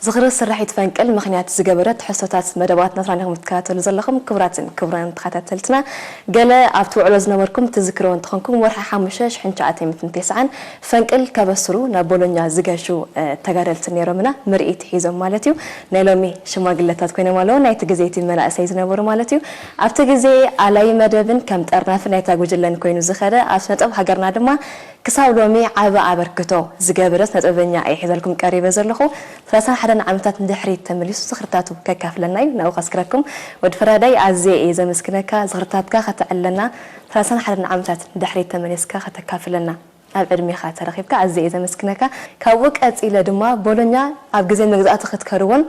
ዝኽሪ ስርሒት ፈንቅል ምኽንያት ዝገበረ ትሕዝቶታት መደባት ናትና ኢኹም ትከታተሉ ዘለኹም። ክቡራትን ክቡራን ተኸታተልትና፣ ገለ ኣብቲ ውዕሎ ዝነበርኩም ትዝክርዎ እንተኾንኩም፣ ወርሒ ሓሙሽተ ሽሕን ትሽዓተ ሚእትን ተስዓን ፈንቅል ከበስሩ ናብ ቦሎኛ ዝገሹ፣ እ፣ ተጋደልቲ ነይሮምና፣ ምርኢት ሒዞም ማለት እዩ። ናይ ሎሚ ሽማግለታት ኮይኖም ኣለዉ፣ ናይቲ ግዜ እቲ መናእሰይ ዝነበሩ ማለት እዩ። ኣብቲ ግዜ ኣላይ መደብን ከም ጠርናፊ ናይታ ጉጅለን ኮይኑ ዝኸደ፣ ኣብ ስነ ጥበብ ሃገርና ድማ ክሳብ ሎሚ ዓቢ ኣበርክቶ ዝገብረ ስነ ጥበበኛ እየ ሒዘልኩም ቀሪበ ዘለኹ። ሰላሳን ሓደን ዓመታት ንድሕሪት ተመሊሱ ዝኽርታቱ ከካፍለና እዩ። ናብኡ ከስክረኩም። ወዲ ፈራዳይ፣ ኣዝየ እየ ዘመስግነካ፣ ዝኽርታትካ ከተዕልለና፣ ሰላሳን ሓደን ዓመታት ንድሕሪት ተመሊስካ ከተካፍለና ኣብ ዕድሜኻ ተረኺብካ ኣዝየ እየ ዘመስግነካ። ካብኡ ቀጺለ ድማ፣ ቦሎኛ ኣብ ግዜ መግዛእቲ ክትከድዎን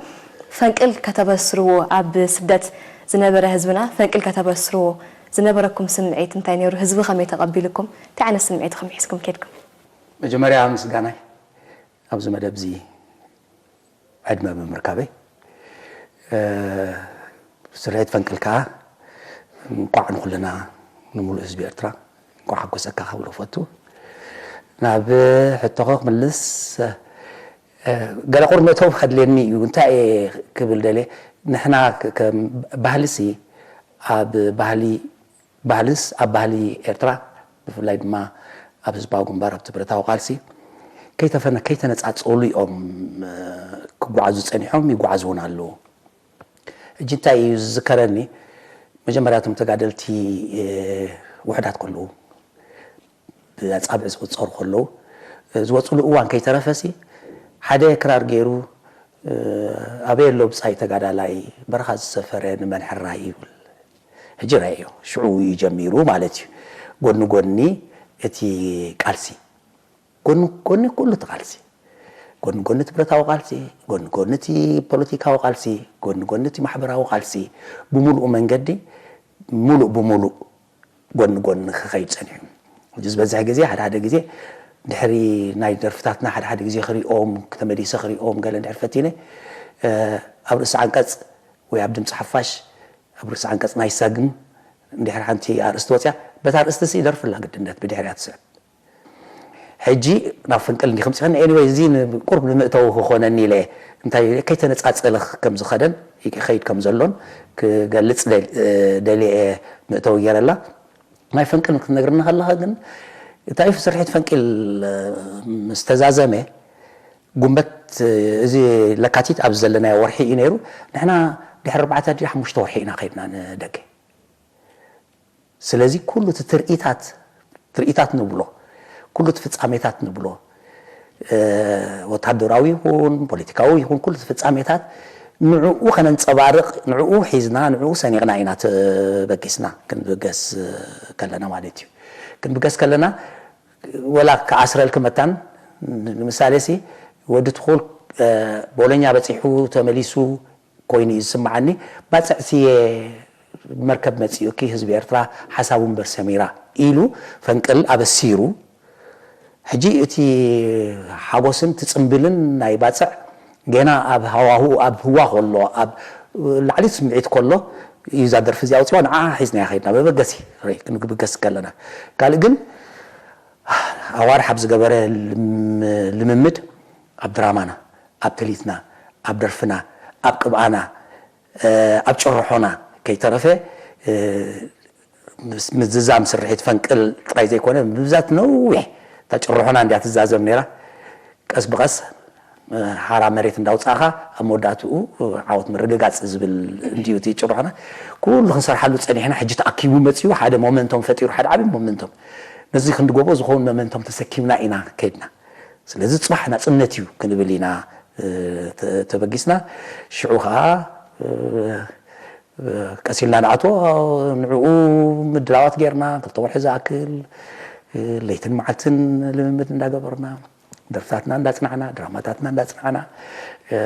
ፈንቅል ከተበስርዎ፣ ኣብ ስደት ዝነበረ ህዝብና ፈንቅል ከተበስርዎ ዝነበረኩም ስምዒት እንታይ ነይሩ? ህዝቢ ከመይ ተቐቢልኩም? እንታይ ዓይነት ስምዒት ኢኹም ሒዝኩም ከድኩም? መጀመርያ ምስጋናይ ኣብዚ መደብ እዚ ዕድመ ብምርካበይ፣ እ፣ ስርሒት ፈንቅል ከኣ እንቋዕ ንኹልና፣ ንምሉእ ህዝቢ ኤርትራ እንቋዕ ሓጎሰካ ክብሎ እፈቱ። ናብ ሕቶኻ ክምልስ፣ እ፣ ገለ ቁሩብ መእተዊ ከድልየኒ እዩ። እንታይ እየ ክብል ደልየ? ንሕና ከ-፣ ከም ባህልሲ፣ ኣብ ባህሊ፣ ባህልስ ኣብ ባህሊ ኤርትራ፣ ብፍላይ ድማ ኣብ ህዝባዊ ግንባር፣ ኣብቲ ብረታዊ ቃልሲ፣ ከይተፈነ-፣ ከይተነጻጸሉ እዮም፣ እ፣ ክጓዓዙ ጸኒሖም፣ ይጓዓዙ እውን ኣለዉ። ሕጂ እንታይ እዩ ዝዝከረኒ? መጀመርያ እቶም ተጋደልቲ፣ እ፣ ውሑዳት ከለዉ፣ ብኣጻብዕ ዝቑጸሩ ከለዉ፣ እ፣ ዝወጽሉ እዋን ከይተረፈሲ፣ ሓደ ክራር ገይሩ፣ እ፣ "ኣበይ ኣሎ ብጻይ ተጋዳላይ፣ በረኻ ዝሰፈረ ንመን ሕራይ?" ይብል። ሕጂ ረኣዮ፣ ሽዑ እዩ ጀሚሩ ማለት እዩ። ጎኒ ጎኒ እቲ ቃልሲ፣ ጎኒ ጎኒ ኩሉ እቲ ቃልሲ፣ ጎኒ ጎኒ እቲ ብረታዊ ቃልሲ፣ ጎኒ ጎኒ እቲ ፖለቲካዊ ቃልሲ፣ ጎኒ ጎኒ እቲ ማሕበራዊ ቃልሲ፣ ብምሉኡ መንገዲ፣ ምሉእ ብምሉእ ጎኒ ጎኒ ክኸይድ ጸኒሑ። ሕጂ ዝበዝሕ ግዜ፣ ሓደ ሓደ ግዜ፣ ድሕሪ ናይ ደርፍታትና ሓደ ሓደ ግዜ ክሪኦም፣ ተመሊሰ ክሪኦም ገለ እንድሕር ፈቲነ፣ እ፣ ኣብ ርእሲ ዓንቀጽ ወይ ኣብ ድምጺ ሓፋሽ፣ ኣብ ርእሲ ዓንቀጽ ናይ ሳግም እንድሕር ሓንቲ ኣርእስቲ ወጽያ፣ በታ ኣርእስቲ ሲ ደርፍላ ግድነት ብድሕሪያ ትስዕብ። ሕጂ ናብ ፈንቅል እንዲኹም ጽኸኒ፣ ኤኒወይ፣ እዚ ን-፣ ቁሩብ ንምእተዊ ክኾነኒ ኢለ፣ እንታይ ኢለ፣ ከይተነጻጸለ ከም ዝኸደን ይኸይድ ከም ዘሎን ክገልጽ ደል-፣ ደልየ እየ ምእተዊ ገይረላ። ናይ ፈንቅል ክትነግርና ከለኻ ግን፣ እንታይ እዩ ስርሒት ፈንቅል ምስ ተዛዘመ፣ ጉንበት፣ እዚ ለካቲት ኣብዚ ዘለናዮ ወርሒ እዩ ነይሩ። ንሕና ድሕሪ ኣርባዕተ ድዩ ሓሙሽተ ወርሒ ኢና ከይድና ንደገ። ስለዚ ኩሉ እቲ ትርኢታት፣ ትርኢታት ንብሎ፣ ኩሉ እቲ ፍጻሜታት ንብሎ፣ እ፣ ወታደራዊ ይኹን ፖለቲካዊ ይኹን ኩሉ እቲ ፍጻሜታት ንዕኡ ከነንጸባርቕ፣ ንዕኡ ሒዝና፣ ንዕኡ ሰኒቕና ኢና ተበጊስና፣ ክንብገስ ከለና ማለት እዩ። ክንብገስ ከለና ወላ ክኣስረልኪ መታን፣ ንምሳሌ ሲ ወዲ ትኹል፣ እ፣ ቦሎኛ በጺሑ ተመሊሱ፣ ኮይኑ እዩ ዝስምዓኒ። ባጽዕ ስየ መርከብ መጺኡኪ ህዝቢ ኤርትራ ሓሳቡ እምበር ሰሚራ ኢሉ ፈንቅል ኣበሲሩ። ሕጂ እቲ ሓጎስን እቲ ጽምብልን ናይ ባጽዕ ገና ኣብ ሃዋህኡ፣ ኣብ ህዋ ከሎ፣ ኣብ ላዕሊ ስምዒት ከሎ እዩ እዛ ደርፊ እዚኣ ኣውጺዋ፣ ንዓ ሒዝናያ ከይድና መበገሲ ርእ-፣ ክንብገስ ከለና። ካልእ ግን ኣዋርሕ ኣብ ዝገበረ ልም-፣ ልምምድ ኣብ ድራማና፣ ኣብ ትልሂትና፣ ኣብ ደርፍና፣ ኣብ ቅብኣና፣ እ፣ ኣብ ጭርሖና ከይተረፈ፣ እ፣ ምስ ምዝዛም ስርሒት ፈንቅል ጥራይ ዘይኮነ፣ ብብዛት ነዊሕ እታ ጭርሖና እንድያ ትዛዘም ነይራ። ቀስ ብቐስ፣ እ፣ ሓራ መሬት እንዳውጻእኻ ኣብ መወዳእትኡ ዓወት ምርግጋጽ ዝብል እንድዩ እቲ ጭርሖና። ኩሉ ክንሰርሓሉ ጸኒሕና፣ ሕጂ ተኣኪቡ መጺኡ ሓደ ሞመንቶም ፈጢሩ፣ ሓደ ዓቢ ሞመንቶም። ነዚ ክንዲ ጎቦ ዝኸውን ሞመንቶም ተሰኪምና ኢና ከይድና። ስለዚ ጽባሕ ናጽነት እዩ ክንብል ኢና፣ እ፣ ተ-፣ ተበጊስና። ሽዑ ኸኣ፣ እ፣ እ፣ ቀስ ኢልና ንኣትዎ፣ ንዕኡ ምድላዋት ጌርና፣ ክልተ ወርሒ ዝኣክል፣ እ፣ ለይትን መዓልትን ልምምድ እንዳገበርና፣ ደርፍታትና እንዳጽናዕና፣ ድራማታትና እንዳጽናዕና፣ እ፣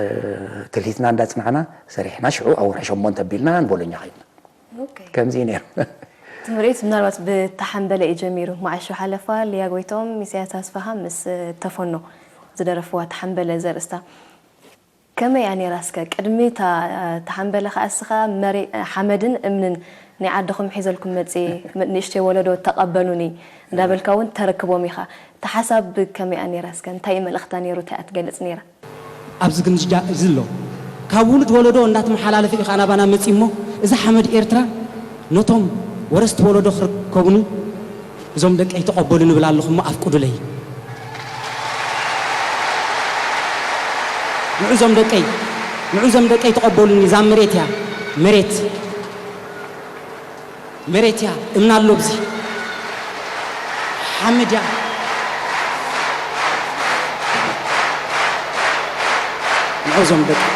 ትልሂትና እንዳጽናዕና ሰሪሕና፣ ሽዑ ኣብ ወርሒ ሸሞንተ ኣቢልና ንቦሎኛ ከይድና። ኦኬ። ከምዚ እዩ ነይሩ። እቲ ምርኢት ምናልባት ብተሓምበለ እዩ ጀሚሩ። መዓሾ ሓለፋ፣ ሊያ ጎይቶም፣ ኢሳያስ ኣስፍሃ ምስ ተፈኖ ዝደረፍዋ ተሓምበለ ዘርእስታ። ከመይ እያ ነይራ? እስከ ቅድሚ እታ ተሓምበለ ከኣ እስኻ መሬ-፣ ሓመድን እምንን ናይ ዓድኹም ሒዘልኩም መጽየ፣ ም-፣ ንእሽተይ ወለዶ ተቐበሉኒ እንዳበልካ እውን ተረክቦም ኢኻ። እታ ሓሳብ ከመይ እያ ነይራ? እስከ እንታይ እዩ መልእኽታ ነይሩ? እንታይ እያ ትገልጽ ነይራ? ኣብዚ ግን ዝጃ-፣ እዚ ኣሎ። ካብ ውሉድ ወለዶ እንዳተመሓላለፈ እዩ ከኣ ናባና መጺኡ እሞ፣ እዚ ሓመድ ኤርትራ ነቶም ወረስቲ ወለዶ ክርከቡኒ፣ እዞም ደቀይ ተቐበሉ ንብል ኣለኹ እሞ ኣፍቅዱለይ። ንዑ እዞም ደቀይ፣ ንዑ እዞም ደቀይ ተቐበሉኒ፣ እዛ መሬት እያ፣ መሬት፣ መሬት እያ፣ እምና ኣሎ ኣብዚ፣ ሓመድ እያ። ንዑ እዞም ደቀይ።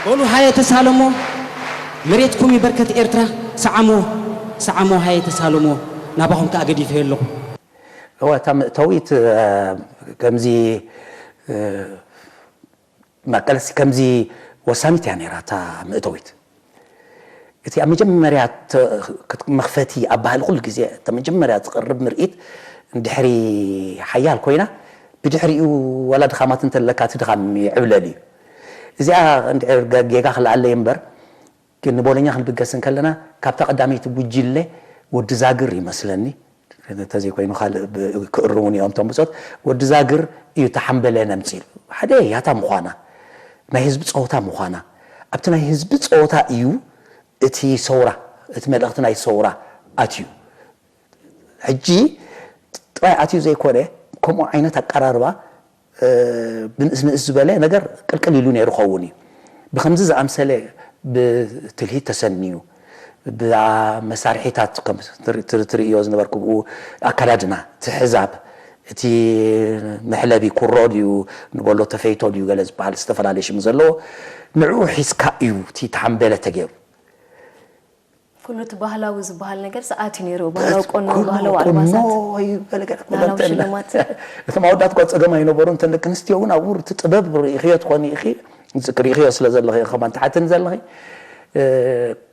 በሉ ሃየ ተሳለሞ፣ መሬትኩም ይበርከት ኤርትራ፣ ሰዓሞ፣ ሰዓሞ ሃየ ተሳለሞ፣ ናባኹም ከኣ ገዲፈዮ ኣለኹ። እወ፣ እታ መእተዊት፣ እ፣ ከምዚ፣ እ፣ መቀለሲ ከምዚ ወሳኒት እያ ነይራ እታ መእተዊት። እቲ ኣብ መጀመርያ ተ-፣ ክት-፣ መኽፈቲ ኣብ ባህሊ ኩሉ ግዜ እታ መጀመርያ ዝቐርብ ምርኢት እንድሕሪ ሓያል ኮይና፣ ብድሕሪኡ ዋላ ድኻማት እንተለካ እቲ ድኻም ይዕብለል እዩ። እዚኣ እንድሕር ገ-፣ ጌጋ ክልኣለይ እምበር፣ ግን ንቦሎኛ ክንብገስ እንከለና፣ ካብታ ቀዳመይቲ ጉጅለ ወዲ ዛግር ይመስለኒ፣ እንተዘይኮይኑ ካልእ ብ-፣ ክእርሙኒ እዮም እቶም ብጾት። ወዲ ዛግር እዩ ተሓምበለ ነምጺሉ። ሓደ ያታ ምዃና፣ ናይ ህዝቢ ጸወታ ምዃና፣ ኣብቲ ናይ ህዝቢ ጸወታ እዩ እቲ ሰውራ፣ እቲ መልእኽቲ ናይ ሰውራ ኣትዩ። ሕጂ ጥራይ ኣትዩ ዘይኮነ፣ ከምኡ ዓይነት ኣቀራርባ፣ እ፣ ብንእስ ንእስ ዝበለ ነገር ቅልቅል ኢሉ ነይሩ ኸውን እዩ። ብኸምዚ ዝኣምሰለ ብትልሂት ተሰንዩ፣ ብመሳርሒታት ከም ትር-፣ ትር-፣ ትርእዮ ዝነበርኩ ብኡ ኣከዳድና፣ እቲ ሕዛብ፣ እቲ መሕለቢ ኩሮ ድዩ ንበሎ ተፈይቶ ድዩ ገለ ዝበሃል ዝተፈላለየ ሽም ዘለዎ፣ ንዕኡ ሒዝካ እዩ እቲ ተሓምበለ ተገይሩ። ኩሉ እቲ ባህላዊ ዝበሃል ነገር ሰኣት እዩ ነይሩ። ባህላዊ ቆኖ፣ ኩሉ ባህላዊ ቆኖ፣ ኣልባሳት፣ ይበለ ገለ ኩሉ ባህላዊ እንተ-፣ ሽልማት። እቶም ኣወዳት እኳ ጸገም ኣይነበሩን። እተን ደቂ ኣንስትዮ እውን ኣብኡ እቲ ጥበብ ርኢኽዮ ትኾኒ ኢኺ፣ ርኢኽዮ ስለ ዘለኺ፣ ከማን ትሓትን ዘለኺ፣ እ፣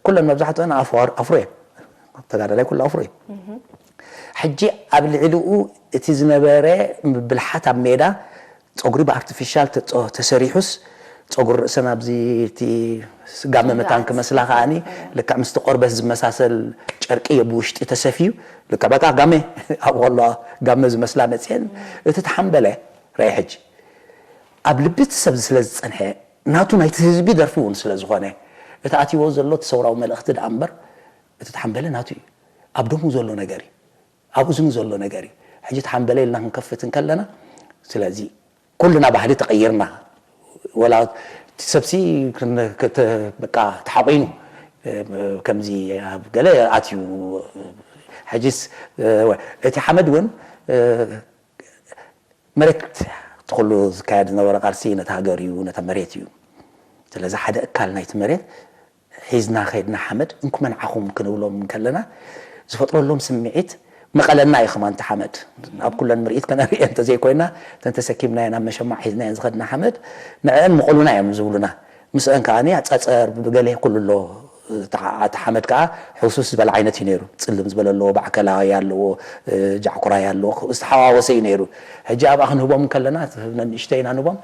ኩለን መብዛሕትአን ኣፍዋር-፣ ኣፍሮ እየን። ተጋዳላይ ኩሉ ኣፍሮ እዩ። ሕጂ ኣብ ልዕሊኡ እቲ ዝነበረ ብልሓት ኣብ ሜዳ ጸጉሪ ብኣርቲፊሻል ተጸ-፣ ተሰሪሑስ፣ ጸጉሪ ርእሰን ኣብዚ እቲ ጋመ መታን ክመስላ ከኣኒ፣ ልክዕ ምስቲ ቆርበት ዝመሳሰል ጨርቂ እዩ ብውሽጢ ተሰፍዩ፣ ልክዕ በቃ ጋመ ኣብ ከሎ ጋመ ዝመስላ መጽየን፣ እቲ ተሓምበለ ራይ ሕጂ ኣብ ልቢ እቲ ሰብ ስለ ዝጸንሐ፣ ናቱ ናይቲ ህዝቢ ደርፊ እውን ስለ ዝኾነ፣ እቲ ኣትይዎ ዘሎ እቲ ሰውራዊ መልእኽቲ ደኣ እምበር፣ እቲ ተሓምበለ ናቱ እዩ። ኣብ ደሙ ዘሎ ነገር እዩ። ኣብ እዝኑ ዘሎ ነገር እዩ። ሕጂ ተሓምበለ ኢልና ክንከፍት እንከለና፣ ስለዚ ኩልና ባህሊ ተቐይርና፣ ወላ እቲ ሰብሲ ክን-፣ ክት-፣ በቃ ተሓቒኑ፣ እ፣ ከምዚ ኣብ ገለ ኣትዩ፣ ሕጂስ፣ እ፣ ወ-፣ እቲ ሓመድ እውን፣ እ፣ መሬት እቲ ኩሉ ዝካየድ ዝነበረ ቃልሲ ነቲ ሃገር እዩ፣ ነታ መሬት እዩ። ስለዚ ሓደ እካል ናይቲ መሬት ሒዝና ከይድና ሓመድ፣ እንኩመ ንዓኹም ክንብሎም እንከለና፣ ዝፈጥረሎም ስምዒት መቐለና እዩ። ከማን እቲ ሓመድ ኣብ ኩለን ምርኢት ከነርእየ እንተዘይኮይና፣ እተን ተሰኪምናዮ ናብ መሸማዕ ሒዝናየን ዝኸድና ሓመድ፣ ንዕአን ምቐሉና እዮም ዝብሉና። ምስአን ከኣ ኣጻጸር ብገለ ኩሉ ኣሎ። እቲ ሓ-፣ እቲ ሓመድ ከኣ ሕውስውስ ዝበለ ዓይነት እዩ ነይሩ። ጽልም ዝበለ ኣለዎ፣ ባዕከላ ኣለዎ፣ እ፣ ጃዕኩራይ ኣለዎ። ዝተሓዋወሰ እዩ ነይሩ። ሕጂ ኣብኣ ክንህቦም እንከለና፣ እቲ ነንእሽተይ ኢና ንህቦም፣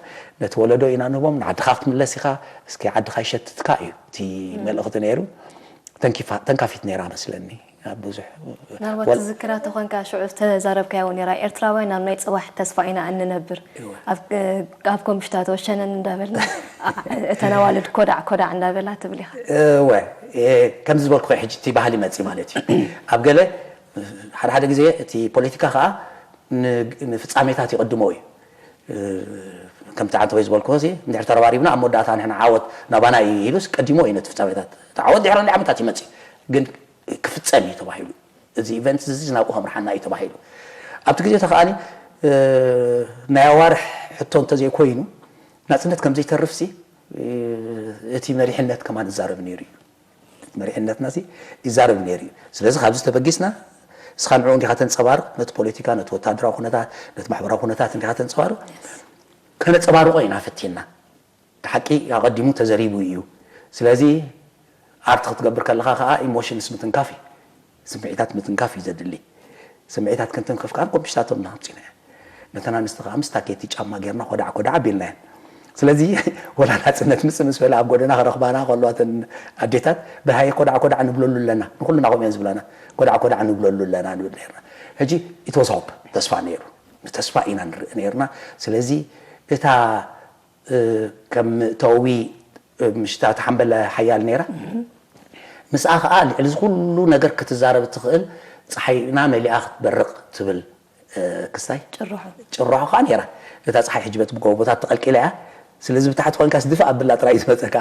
ነቲ ወለዶ ኢና ንህቦም። ንዓድኻ ክትምለስ ኢኻ፣ እስኪ ዓድኻ ይሸትትካ እዩ እቲ መልእኽቲ ነይሩ። ተንኪፋ-፣ ተንካፊት ነይራ መስለኒ። ኣብ ብዙሕ ምናልባት ወል- ትዝክራ ተኾንካ፣ ሽዑ ዝተዛረብካዮ እውን ነይራ፣ ኤርትራውያን ናብ ናይ ጽባሕ ተስፋ ኢና እንነብር። እወ። ኣብ፣ ኣብ ኮምሽታት ወሸነን እንዳበልና፣ አ-፣ እተን ኣዋልድ ኮዳዕ ኮዳዕ እንዳበላ ትብል ኢኻ። እወ፣ እ፣ ከምዚ ዝበልኩ ሕጂ እቲ ባህሊ መጺ ማለት እዩ። ኣብ ገለ፣ ሓደ ሓደ ግዜ እቲ ፖለቲካ ከኣ ን-፣ ንፍጻሜታት ይቕድሞ እዩ። እ፣ ከምቲ ዓንተወይ ዝበልክዎ ሲ፣ እንድሕር ተረባሪብና ኣብ መወዳእታ ንሕና ዓወት ናባና እዩ ኢሉስ ቀዲሞ እዩ ነቲ ፍጻሜታት። እቲ ዓወት ድሕሪ ክንደይ ዓመታት ይመጽእ፣ ግን ክፍጸም እዩ ተባሂሉ። እዚ ኢቨንት እዚ ናብኡ ከምርሓና እዩ ተባሂሉ። ኣብቲ ግዜ እቲ ከኣኒ፣ እ፣ ናይ ኣዋርሕ ሕቶ እንተዘይኮይኑ፣ ናጽነት ከም ዘይተርፍሲ እቲ መሪሕነት ከማን ይዛረብ ነይሩ እዩ። መሪሕነትና ሲ ይዛረብ ነይሩ እዩ። ስለዚ ካብዚ ተበጊስና እስኻ ንዕኡ እንዲኻ ተንጸባርቕ፣ ነቲ ፖለቲካ፣ ነቲ ወታደራዊ ኩነታት፣ ነቲ ማሕበራዊ ኩነታት እንዲኻ ተንጸባርቕ፣ ከነጸባርቖ ኢና ፈቲና። እቲ ሓቂ ኣቐዲሙ ተዘሪቡ እዩ። ስለዚ ኣርት ክትገብር ከለኻ ከዓ ኢሞሽንስ ምትንካፍ እዩ። ስምዒታት ምትንካፍ እዩ ዘድሊ። ስምዒታት ክንትንክፍ ከዓ ኮምሽታቶም ናምፂና እያ። ነተን ኣንስቲ ከዓ ምስ ታኬቲ ጫማ ጌርና ኮዳዕ ኮዳዕ ኣቢልናየን። ስለዚ ወላ ናፅነት ምፅእ ምስ በለ ኣብ ጎደና ክረኽባና ከለዋ እተን ኣዴታት ብሃየ ኮዳዕ ኮዳዕ ንብለሉ ኣለና፣ ንኩልና ከምኡ እየን ዝብላና። ኮዳዕ ኮዳዕ ንብለሉ ኣለና ንብል ነርና። ሕጂ ኢትወሳውፕ ተስፋ ነይሩ፣ ንተስፋ ኢና ንርኢ ነርና። ስለዚ እታ ከም ተዊ ምሽታ ተሓንበለ ሓያል ነይራ። ምስኣ ከዓ ልዕሊ እዚ ኩሉ ነገር ክትዛረብ እትኽእል ፀሓይና መሊኣ ክትበርቕ ትብል ክስታይ ጭርሖ ከዓ ነይራ። እታ ፀሓይ ሕጂ በቲ ጎቦታት ተቐልቂላ እያ። ስለዚ ብታሕቲ ኮንካስ ድፋ ኣብላ ጥራይ ዝመፀካ።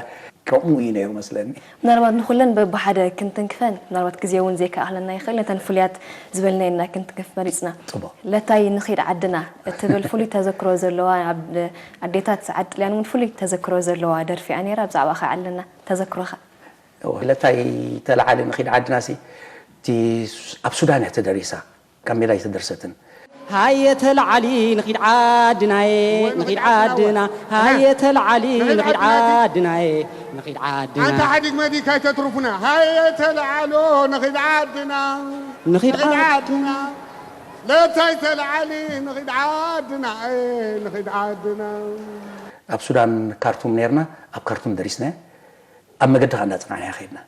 ከምኡ እዩ ነይሩ መስለኒ። ምናልባት ንኹለን በብሓደ ክንትንክፈን ምናልባት ግዜ እውን ዘይከኣለና ይኽእል። ነተን ፍሉያት ዝበልናየና ክንትንክፍ መሪፅና። ፅቡቕ። ለታይ ንኺድ ዓድና እትብል ፍሉይ ተዘክሮ ዘለዋ ኣብ ኣዴታት ሰዓት ጥልያን እውን ፍሉይ ተዘክሮ ዘለዋ ደርፊ እያ ነይራ። ብዛዕባ ኸ ኣለና ተዘክሮኻ? ለታይ ተለዓሊ ንኺድ ዓድና ሲ እቲ ኣብ ሱዳን እያ ተደሪሳ። ካብ ሜዳ ኣይተደርሰትን። ሃየ ተለዓሊ ንኺድ ዓድናየ ንኺድ ዓድና ሃየ ተለዓሊ ንኺድ ዓድናየ ንኺድ ዓድና ኣንታ ሓዲግ መዲካ ኣይተትርፉና ሃየ ተለዓሎ ንኺድ ዓድና ንኺድ ዓድና ለታይ ተለዓሊ ንኺድ ዓድና ንኺድ ዓድና ኣብ ሱዳን ካርቱም ነርና ኣብ ካርቱም ደሪስና ኣብ መገዲ ከኣ እንዳጽናዕና ከድና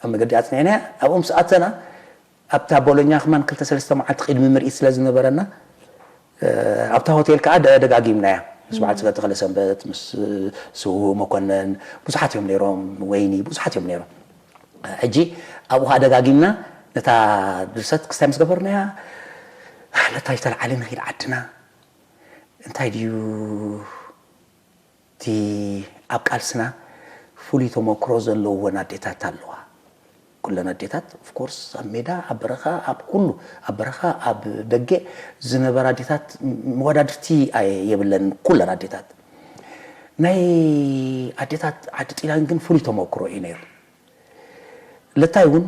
ኣብ መገዲ ኣጽኒዕናያ ኣብኡ ምስ ኣተና ኣብታ ቦሎኛ ከማን ክልተ ሰለስተ መዓልቲ ቅድሚ ምርኢት ስለ ዝነበረና ኣብታ ሆቴል ከዓ ደጋጊምናያ ምስ በዓል ፅገ ተኽለሰንበት ምስ ስውእ መኮነን ብዙሓት እዮም ነይሮም ወይኒ ብዙሓት እዮም ነይሮም ሕጂ ኣብኡ ከዓ ደጋጊምና ነታ ድርሰት ክስታይ ምስ ገበርናያ ለታ ይተልዓሊ ንኺድ ዓድና እንታይ ድዩ እቲ ኣብ ቃልስና ፍሉይ ተመክሮ ዘለወን ኣዴታት ኣለዋ። ኩለን ኣዴታት of course ኣብ ሜዳ ኣብ በረኻ ኣብ ኩሉ ኣብ በረኻ ኣብ ደገ ዝነበራ ኣዴታት መወዳድርቲ የብለን ኩለን ኣዴታት ናይ ኣዴታት ዓዲ ጢላን ግን ፍሉይ ተመክሮ እዩ ነይሩ። ለታይ እውን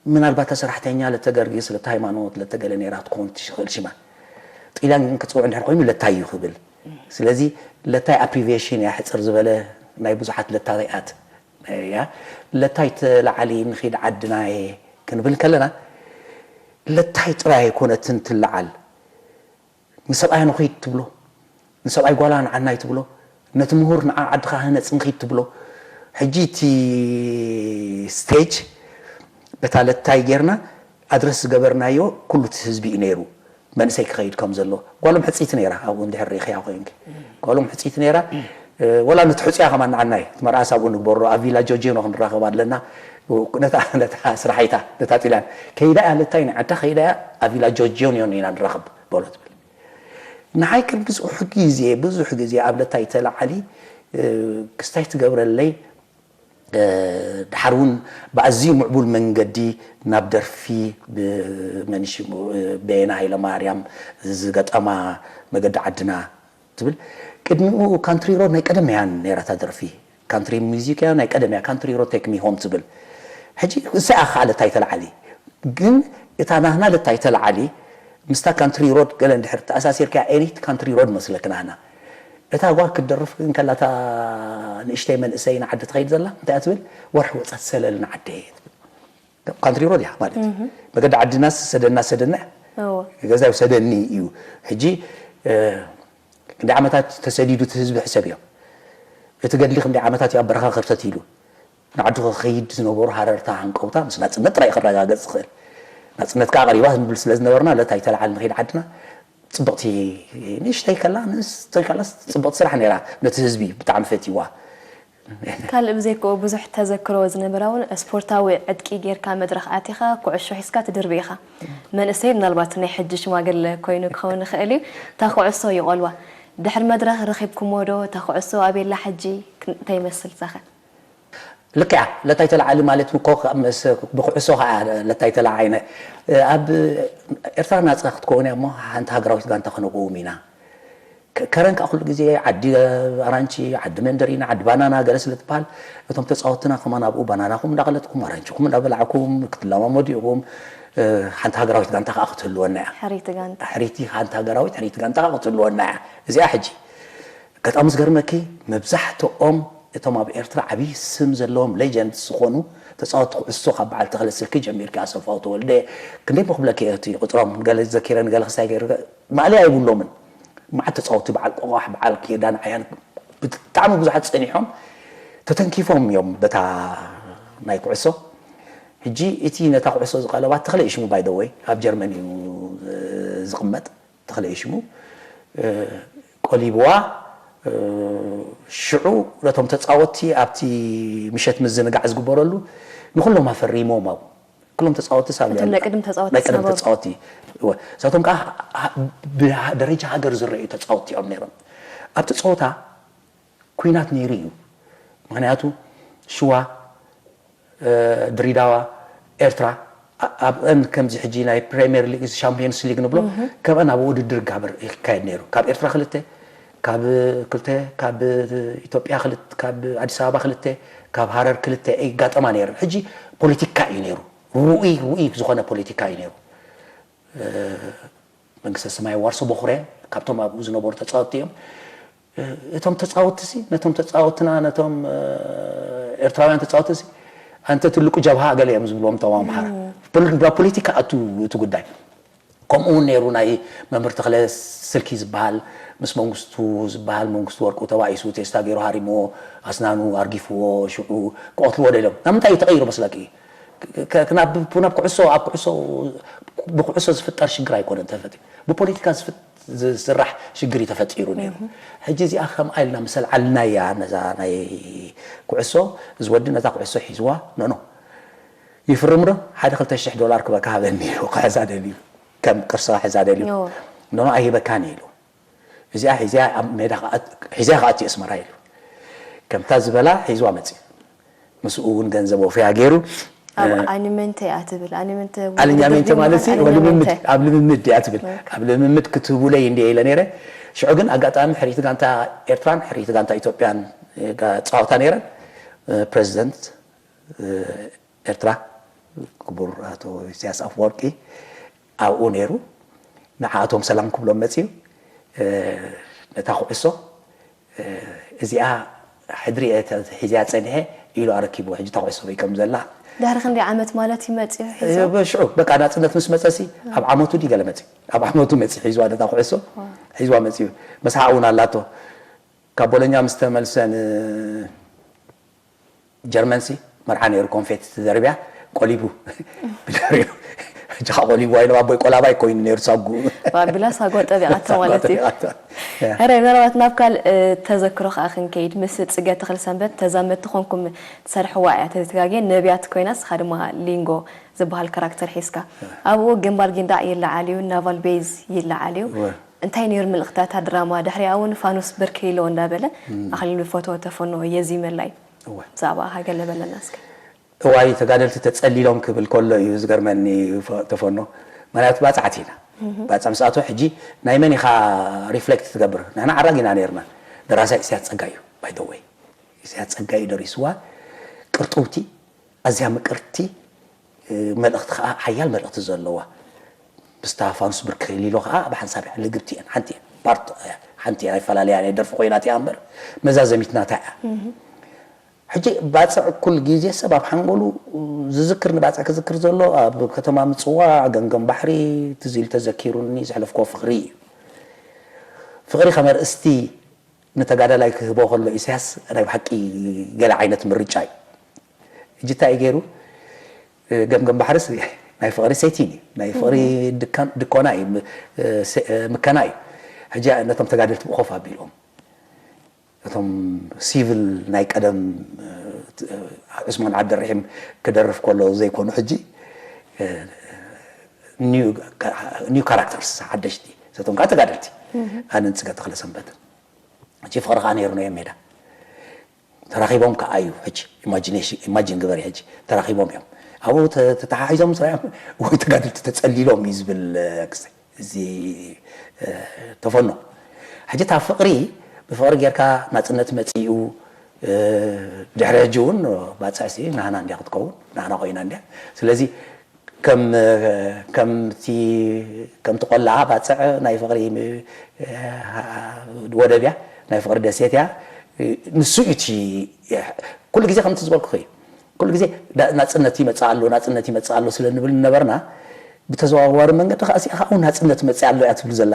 ምናልባት ሰራሕተኛ ለተገርጊስ ለተሃይማኖት ለተገለ ነይራ ትኸውን ትኽእል ሽማ ጢላን ግን ክፅውዕ እንድሕር ኮይኑ ለታይ እዩ ክብል ስለዚ ለታይ ኣፕሪቬሽን እያ ሕፅር ዝበለ ናይ ብዙሓት ለታሪኣት እያ ለታይ ተላዓሊ ንኺድ ዓድናየ ክንብል ከለና ለታይ ጥራይ ኣይኮነትን ትለዓል ንሰብኣያ ንኺድ ትብሎ ንሰብኣይ ጓላ ንዓናይ ትብሎ ነቲ ምሁር ንዓ ዓድኻ ህነፅ ንኺድ ትብሎ ሕጂ እቲ ስቴጅ በታ ለታይ ጌርና ኣድረስ ዝገበርናዮ ኩሉ እቲ ህዝቢ እዩ ነይሩ መንእሰይ ክኸይድ ከም ዘሎ ጓሎም ሕፅይቲ ነይራ ኣብኡ እንድሕር ርኢኽያ ኮይንኪ ጓሎም ሕፅይቲ ነይራ ወላ ነቲ ሕፅያ ከማን ንዓናይ እቲ መርዓስ ኣብኡ ንግበሮ ኣብ ቪላ ጆርጂኖ ክንራኸብ ኣለና ነታ ስራሒታ ነታ ጢላን ከይዳ እያ ለታይ ንዓዳ ከይዳ እያ ኣብ ቪላ ጆርጂኖ ኢና ንራኸብ በሎ ትብል ንዓይ ግን ብዙሕ ግዜ ብዙሕ ግዜ ኣብ ለታይ ተላዓሊ ክስታይ ትገብረለይ ድሓር እውን ብኣዝዩ ምዕቡል መንገዲ ናብ ደርፊ ብመንሽሙ በየነ ሃይለማርያም ዝገጠማ መገዲ ዓድና ትብል ቅድሚኡ ካንትሪ ሮድ ናይ ቀደም እያ ነይራታ ደርፊ ካንትሪ ሙዚክ እያ ናይ ቀደም እያ ካንትሪ ሮድ ቴክ ሚ ሆም ትብል ሕጂ እሳ እያ ከዓ ለታይ ተላዓሊ ግን እታ ናህና ለታይ ተላዓሊ ምስታ ካንትሪ ሮድ ገለ እንድሕር ተኣሳሲርካ ኤኒት ካንትሪ ሮድ መስለክ ናህና እታ ጓል ክትደርፍ እንከላ እታ ንእሽተይ መንእሰይ ንዓዲ ትኸይድ ዘላ እንታይ እያ ትብል ወርሒ ወፃ ትሰለል ንዓደየ ትብል ካንትሪ ሮድ እያ ማለት እዩ መገዲ ዓድናስ ሰደና ሰደና ገዛዩ ሰደኒ እዩ ሕጂ ክንደይ ዓመታት ተሰዲዱ እቲ ህዝቢ ሕሰብ እዮም እቲ ገድሊ ክንደይ ዓመታት እዩ ኣብ በረኻ ክርተት ኢሉ ንዓዱ ክኸይድ ዝነበሩ ሃረርታ ሃንቀውታ ምስ ናፅነት ጥራይ ክረጋገፅ ዝኽእል ናፅነት ከዓ ቀሪባ ንብል ስለ ዝነበርና ለታ ይተለዓል ንኸይድ ዓድና ፅብቕቲ ንእሽተይ ከላ ንእሽተይ ከላ ፅብቕቲ ስራሕ ነይራ ነቲ ህዝቢ ብጣዕሚ ፈትይዋ ካልእ ብዘይክኡ ብዙሕ ተዘክሮ ዝነበራ እውን ስፖርታዊ ዕጥቂ ጌርካ መድረኽ ኣቲኻ ኩዕሾ ሒዝካ ትድርቢ ኢኻ። መንእሰይ ምናልባት ናይ ሕጂ ሽማግለ ኮይኑ ክኸውን ይኽእል እዩ። እታ ኩዕሶ ይቖልዋ። ድሕሪ መድረኽ ረኺብኩሞ ዶ? እታ ኩዕሶ ኣበይ ኣላ ሕጂ? እንታይ ይመስል እሳኸ? ልክዕ እያ። ለታይ ተለዓሊ ማለት እኮ ብኩዕሶ ከዓ ለታይ ተለዓዒነ። ኣብ ኤርትራ ናፃ ክትከውን እያ እሞ ሓንቲ ሃገራዊት ጋንታ ክነቁውም ኢና። ከረን ከዓ ኩሉ ግዜ ዓዲ ኣራንቺ፣ ዓዲ መንደሪና፣ ዓዲ ባናና ገለ ስለ ትበሃል፣ እቶም ተፃወትና ከማን ኣብኡ ባናናኹም እንዳቐለጥኩም ኣራንቺኹም እንዳበላዕኩም ክትለማመዱ ኢኹም። ሓንቲ ሃገራዊት ጋንታ ከዓ ክትህልወና እያ። ሕሪቲ ጋንታ። ሕሪቲ፣ ሓንቲ ሃገራዊት ሕሪቲ ጋንታ ከዓ ክትህልወና እያ። እዚኣ ሕጂ ኣጋጣሚ ዝገርመኪ፣ መብዛሕትኦም እቶም ኣብ ኤርትራ ዓብዪ ስም ዘለዎም ሌጀንድስ ዝኾኑ ተፃወትቲ ኩዕሶ፣ ካብ በዓል ተኽለ ስልኪ ጀሚርካ፣ ኣሰፋው ተወልደ፣ ክንደይ ምኽብለኪ እቲ ቁፅሮም፣ ገለ ዘኪረ ንገለ ክሳይ ገይረ፣ ማእለያ የብሎምን። መዓት ተፃወትቲ፣ በዓል ቆቋሕ፣ በዓል ኪዳን ዓያን፣ ብጣዕሚ ብዙሓት ፀኒሖም ተተንኪፎም እዮም በታ ናይ ኩዕሶ። ሕጂ እቲ ነታ ኩዕሶ ዝቐለባ ተኽለ እዩ ሽሙ፣ ባይ ዘ ወይ ኣብ ጀርመን እዩ ዝቕመጥ። ተኽለ እዩ ሽሙ። ቆሊብዋ። ሽዑ ነቶም ተፃወትቲ ኣብቲ ምሸት ምዝንጋዕ ዝግበረሉ ንኩሎም ኣፈሪሞም ኣብ ኩሎም ተፃወትቲ ሳብ እቶም ናይ ቅድም ተፃወትቲ ናይ ቅድም ዝነበሩ። ተፃወትቲ እወ። እሳቶም ከዓ ብደረጃ ሃገር ዝረአዩ ተፃወትቲ እዮም ነይሮም። ኣብቲ ፀወታ ኩናት ነይሩ እዩ። ምክንያቱ ሽዋ፣ ድሪዳዋ፣ ኤርትራ ኣብአን ከምዚ ሕጂ ናይ ፕሪምየር ሊግ ሻምፒዮንስ ሊግ ንብሎ ከምአን ኣብ ውድድር ጋብር ይካየድ ነይሩ። ካብ ኤርትራ ክልተ፣ ካብ ክልተ፣ ካብ ኢትዮጵያ ክልተ፣ ካብ ኣዲስ ኣበባ ክልተ፣ ካብ ሃረር ክልተ ይጋጠማ ነይሩ። ሕጂ ፖለቲካ እዩ ነይሩ። ርኡይ ርኡይ ዝኾነ ፖለቲካ እዩ ነይሩ። መንግስተ ሰማይ ዋርሶ ቦኽረ ካብቶም ኣብኡ ዝነበሩ ተፃወትቲ እዮም። እቶም ተፃወትቲ ሲ ነቶም ተፃወትና ነቶም ኤርትራውያን ተፃወትቲ ሲ ኣንተ ትልቁ ጀብሃ ገለ እዮም ዝብልዎም እቶም ኣምሓራ። ፖለቲካ ኣቱ እቲ ጉዳይ። ከምኡ እውን ነይሩ ናይ መምህር ተኽለ ስልኪ ዝበሃል ምስ መንግስቱ ዝበሃል መንግስቱ ወርቁ ተባኢሱ ቴስታ ገይሩ ሃሪምዎ ኣስናኑ ኣርጊፍዎ ሽዑ ክቐትልዎ ደልዮም። ናብ ምንታይ እዩ ተቐይሩ መስለኪ? ናብ ኩዕሶ ኣብ ኩዕሶ ብኩዕሶ ዝፍጠር ሽግር ኣይኮነን ተፈጢሩ ብፖለቲካ ዝስራሕ ሽግር እዩ ተፈጢሩ ነይሩ። ሕጂ እዚኣ ከምኣ ኢልና ምስ ኣልዓልናያ ነዛ ናይ ኩዕሶ እዚ ወዲ ነታ ኩዕሶ ሒዝዋ ኖኖ ይፍርም ዶ ሓደ ክልተ ሽሕ ዶላር ክበካ ሃበኒ ኢሉ ክሕዛ ደልዩ ከም ቅርሳ ክሕዛ ደልዩ ኖኖ ኣይበካን ኢሉ እዚኣ ሒዝያ ኣብ ሜዳ ሒዝያ ክኣቱ ኣስመራ ኢሉ ከምታ ዝበላ ሒዝዋ መፅዩ። ምስኡ እውን ገንዘብ ወፈያ ገይሩ ኣብኡ ኣኒመንተ እያ ትብል ኣኒመንተ ኣልኛሜንተ ማለት ሲ ልምምድ ኣብ ልምምድ እያ ትብል ኣብ ልምምድ ክትህቡለይ እንዲ ኢለ ነይረ። ሽዑ ግን ኣጋጣሚ ሕሪቲ ጋንታ ኤርትራን ሕሪቲ ጋንታ ኢትዮጵያን ፃወታ ነይረን። ፕሬዚደንት ኤርትራ ክቡር ኣቶ ኢሳያስ ኣፈወርቂ ኣብኡ ነይሩ። ንዓኣቶም ሰላም ክብሎም መፅዩ ነታ ኩዕሶ እዚኣ ሕድሪ እየ ሒዝያ ፀኒሐ ኢሉ ኣረኪቡ ሕጂ ተኩዕሶ በይ ከም ዘላ ድሕሪ ክንደይ ዓመት ማለት እዩ መፅዩ ሒዙ ሽዑ በቃ ናፅነት ምስ መፀሲ ኣብ ዓመቱ ድዩ ገለ መፅዩ ኣብ ዓመቱ መፅዩ ሒዝዋ ነታ ኩዕሶ ሒዝዋ መፅዩ መሳሓ እውን ኣላቶ ካብ ቦሎኛ ምስ ተመልሰ ጀርመንሲ መርዓ ነይሩ ኮንፌት ተደርብያ ቆሊቡ ብደሪኡ ሕጂ ካ ቆሊቡ ኣይሎም ኣቦይ ቆላባይ ኮይኑ ነይሩ ሳጉ ባቢላ ሳጓ ጠቢቓቶ ማለት እዩ ጠቢቓቶ። ሕረ ምናልባት ናብ ካልእ ተዘክሮ ከዓ ክንከይድ ምስ ፅገ ተኽልሰንበት ተዛመድቲ ኮንኩም ትሰርሕዋ እያ ተዘተጋግየ ነቢያት ኮይና ስኻ ድማ ሊንጎ ዝበሃል ካራክተር ሒዝካ ኣብኡ ግንባር ጊንዳዕ ይለዓል እዩ ናቫል ቤዝ ይለዓል እዩ እንታይ ነይሩ ምልእኽታታ ድራማ ድሕሪኣ እውን ፋኑስ ብርክ ኢሎ እንዳበለ ኣኽሊሉ ፈትወ ተፈኖ የዚመላ እዩ እወ። ብዛዕባ ሃገር ለበለና እስከ። እዋይ ተጋደልቲ ተጸሊሎም ክብል ከሎ እዩ ዝገርመኒ ፈ- ተፈኖ። ማለት ባጻዕቲ ኢና። ባጻዕ ምስ ኣቶ ሕጂ ናይ መን ኢኻ ሪፍሌክት ትገብር? ንሕና ዓራግ ኢና ነይርና። ደራሳይ ኢሳያስ ጸጋይ እዩ። ባይ ዘ ወይ ኢሳያስ ጸጋይ እዩ ደሪስዋ። ቅርጥውቲ ኣዝያ ምቅርቲ መልእኽቲ ከዓ ሓያል መልእኽቲ ዘለዋ ምስታ ፋኑስ ብርክ ሊሎ ከዓ ብሓንሳብ እያ ልግብቲ እየን ሓንቲ እያ ፓርት ሓንቲ እያ ይፈላለያ ናይ ደርፊ ኮይና እያ እምበር መዛዘሚት ናታ እያ ሕጂ ባፅዕ ኩል ግዜ ሰብ ኣብ ሓንጎሉ ዝዝክር ንባፅዕ ክዝክር ዘሎ ኣብ ከተማ ምፅዋዕ ገምገም ባሕሪ ትዝ ኢሉ ተዘኪሩኒ ዘሕለፍኮ ፍቅሪ እዩ ፍቅሪ ከመርእስቲ ንተጋዳላይ ክህቦ ከሎ ኢሳያስ ናይ ብሓቂ ገለ ዓይነት ምርጫ እዩ። ሕጂ እንታይ እዩ ገይሩ? ገምገም ባሕርስ ናይ ፍቕሪ ሴቲን እዩ። ናይ ፍቕሪ ድካን- ድኮና እዩ። ም- ሴ- ምከና እዩ። ሕጂ ነቶም ተጋደልቲ ብኾፍ ኣቢልዎም እቶም ሲቪል ናይ ቀደም ዑስማን ዓብደርሒም ክደርፍ ከሎ ዘይኮኑ ሕጂ ኒው ካራክተርስ ሓደሽቲ እቶም ከዓ ተጋደልቲ ኣነ ንፅገ ተኽለ ሰንበት ሕጂ ፍቕሪ ከዓ ነይሩ ነዮ ሜዳ ተራኺቦም ከዓ እዩ ሕጂ ኢማጂን ግበሪ ሕጂ ተራኺቦም እዮም ኣብኡ ተተሓሒዞም ስራዮም ወይ ተጋደልቲ ተፀሊሎም እዩ ዝብል ክስተ እዚ ተፈኖ ሕጂ እታ ፍቕሪ ብፍቕሪ ጌርካ ናጽነት መጺኡ፣ እ፣ ድሕሪ ሕጂ እውን ባጽዕሲ ናህና እንድያ ክትከውን፣ ናህና ኮይና እንድያ። ስለዚ ከም፣ ከምቲ፣ ከምቲ ቆላዓ ባጽዕ ናይ ፍቕሪ፣ እ፣ ወደብ እያ፣ ናይ ፍቕሪ ደሴት እያ። ንሱ እዩ እቲ፣ ኩሉ ግዜ ከምቲ ዝበልኩኺ እዩ። ኩሉ ግዜ ዳ-፣ ናጽነት ይመጽእ ኣሎ፣ ናጽነት ይመጽእ ኣሎ ስለ ንብል ነበርና፣ ብተዘዋዋሪ መንገዲ ከኣ እዚኣ ከኣ እውን ናጽነት መጽእ ኣሎ እያ ትብሉ ዘላ።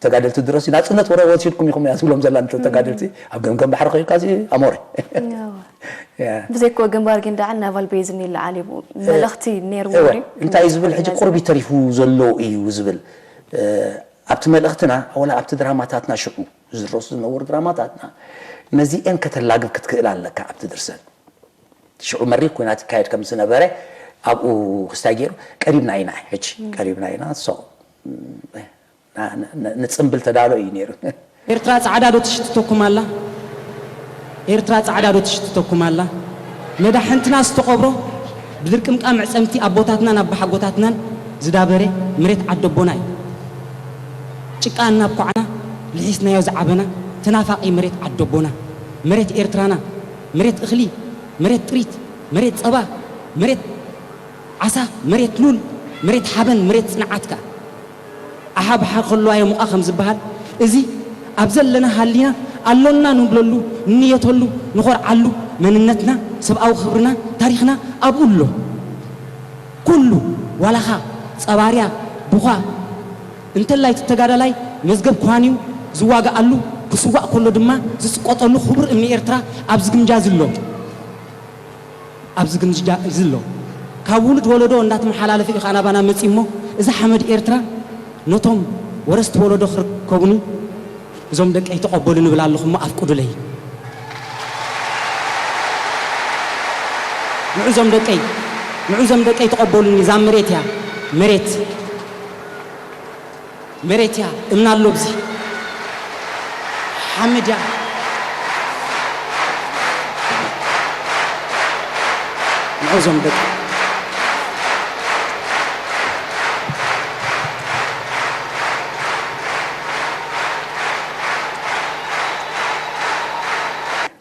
ተጋደልቲ ድረስ ናጽነት ወረ ወሲድኩም ኢኹም እያ ትብሎም ዘላ፣ ነቶም ተጋደልቲ ኣብ ገምገም ባሕሪ ከይድካ እዚ ኣሞረ። እዋ። ያ። ብዘይኮ ግንባር ጊንዳዕን ናቫል ቤዝን ይለዓል እዩ። እወ። መልእኽቲ ነይርዎ እወ። ድዩ? እንታይ እዩ ዝብል ሕጂ እንታይ ቁርቢ ዝብል? ተሪፉ ዘሎ እዩ ዝብል። እ፣ ኣብቲ መልእኽትና፣ ወላ ኣብቲ ድራማታትና ሽዑ ዝድረሱ ዝነበሩ ድራማታትና፣ ነዚኤን ከተላግብ ክትክእል ኣለካ ኣብቲ ድርሰት። ሽዑ መሪር ኲናት ይካየድ ከም ዝነበረ ኣብኡ ክስታይ ገይሩ፣ ቀሪብና ኢና ሕጂ፣ እም። ቀሪብና ኢና። ሶ፣ ና-፣ ን-፣ ንጽምብል ተዳሎ እዩ ነይሩ። ኤርትራ ጻዕዳ ዶ ትሽትተኩም ኣላ? ኤርትራ ጻዕዳ ዶ ትሽትተኩም ኣላ? መዳሕንትና ዝተቐብሮ ብድርቅምቃ መዕጸምቲ ኣቦታትናን ኣቦሓጎታትናን ዝዳበረ መሬት ዓደቦና እዩ። ጭቃ እናብኳዕና ልሒስናዮ ዝዓበና ተናፋቒ መሬት ዓደቦና፣ መሬት ኤርትራና፣ መሬት እኽሊ፣ መሬት ጥሪት፣ መሬት ጸባ፣ መሬት ዓሳ፣ መሬት ሉል፣ መሬት ሓበን፣ መሬት ጽንዓትካ። ኣሓብሓ ከልዋዮ ሙቓ ከም ዝበሃል፣ እዚ ኣብ ዘለና ሃሊና ኣሎና ንብለሉ፣ ንንየተሉ፣ ንኾርዓሉ መንነትና፣ ሰብኣዊ ክብርና፣ ታሪኽና ኣብኡ ኣሎ። ኩሉ ዋላኻ ጸባርያ፣ ቡኻ፣ እንተላይ እቲ ተጋዳላይ መዝገብ ኳንዩ ዝዋግኣሉ፣ ክስዋእ ከሎ ድማ ዝስቆጠሉ ክቡር እምኒ ኤርትራ ኣብዚ ግምጃ ዝሎ። ኣብዚ ግምጃ እዚ ኣሎ። ካብ ውሉድ ወለዶ እንዳተመሓላለፈ እዩ ከኣ ናባና መጺኡ እሞ፣ እዚ ሓመድ ኤርትራ ነቶም ወረስቲ ወለዶ ክርከቡኒ፣ እዞም ደቀይ ተቐበሉ ንብል ኣለኹ እሞ ኣፍቅዱለይ። ንዑ እዞም ደቀይ፣ ንዑ እዞም ደቀይ ተቐበሉኒ፣ እዛ መሬት እያ፣ መሬት። መሬት እያ፣ እምኒ ኣሎ ኣብዚ። ሓመድ እያ። ንዑ እዞም ደቂ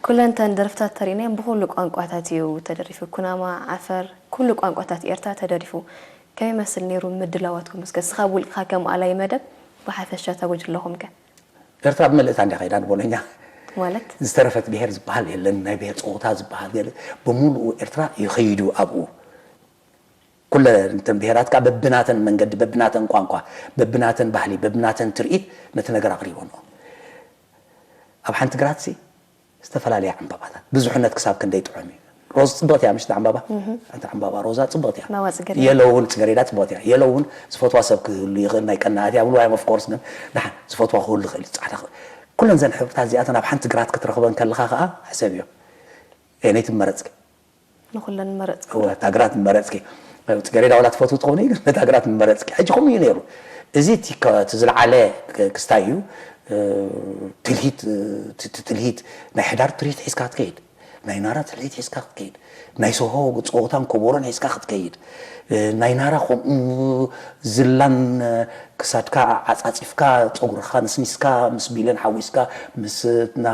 ኩለን እተን ደርፍታት ተሪእናየን ብኹሉ ቋንቋታት እዩ ተደሪፉ። ኩናማ፣ ዓፈር፣ ኩሉ ቋንቋታት ኤርትራ ተደሪፉ። ከመይ ይመስል ነይሩ ምድላዋትኩም? እስከ እስኻ ብውልቅኻ ከም ኣላይ መደብ ብሓፈሻ እታ ጉጅለኹም ከ? ኤርትራ ብመልእታ እንድያ ከይዳ ንቦሎኛ። ማለት? ዝተረፈት ብሄር ዝበሃል የለን፣ ናይ ብሄር ጸወታ ዝበሃል ገለ፣ ብምሉኡ ኤርትራ ይኸይዱ ኣብኡ። ኩለን እተን ብሄራት ከኣ በብናተን መንገዲ፣ በብናተን ቋንቋ፣ በብናተን ባህሊ፣ በብናተን ትርኢት ነቲ ነገር ኣቕሪበንኦ። ኣብ ሓንቲ ግራትሲ ዝተፈላለያ ዕምባባታት፣ ብዙሕነት ክሳብ ክንደይ ጥዑም እዩ። ሮዝ ጽብቕቲ እያ፣ ምሽ ዕምባባ? እታ ዕምባባ ሮዛ ጽብቕቲ እያ። ዕምባባ ጽጌረዳ። የሎ እውን፣ ጽጌረዳ ጽብቕቲ እያ። የሎ እውን ዝፈትዋ ሰብ ክህሉ ይኽእል፣ ናይ ቀናኣት እያ ብልዋ እዮም፣ of course፣ ግን ደሓን ዝፈትዋ ክህሉ ይኽእል እዩ፣ ጻዕዳ ክህሉ። ኩለን እዘን ሕብርታት እዚኣተን ኣብ ሓንቲ ግራት ክትረኽበን ከለኻ ከኣ ሕሰብዮ። ኣየነይ ትመረጽኪ? ንኹለን መረጽኩ። እወ፣ እታ ግራት ምመረጽኪ። ጽጌረዳ ዋላ ትፈትው ትኾኒ፣ ግን ነታ ግራት ምመረጽኪ። ሕጂ ከምኡ እዩ ነይሩ። እዚ እቲ ከ-፣ እቲ ዝለዓለ ክ-፣ ክስታይ እዩ። እ፣ ትልሂት፣ እ፣ እቲ፣ እቲ ትልሂት ናይ ሕዳር ትርኢት ሒዝካ ክትከይድ፣ ናይ ናራ ትልሂት ሒዝካ ክትከይድ፣ ናይ ሶሆ ጸወታን ኮቦሮን ሒዝካ ክትከይድ፣ እ፣ ናይ ናራ ከምኡ ዝላን፣ እ፣ ክሳድካ ዓጻጺፍካ፣ ጸጉርኻ ንስኒስካ፣ ምስ ቢለን ሓዊስካ፣ ምስ ና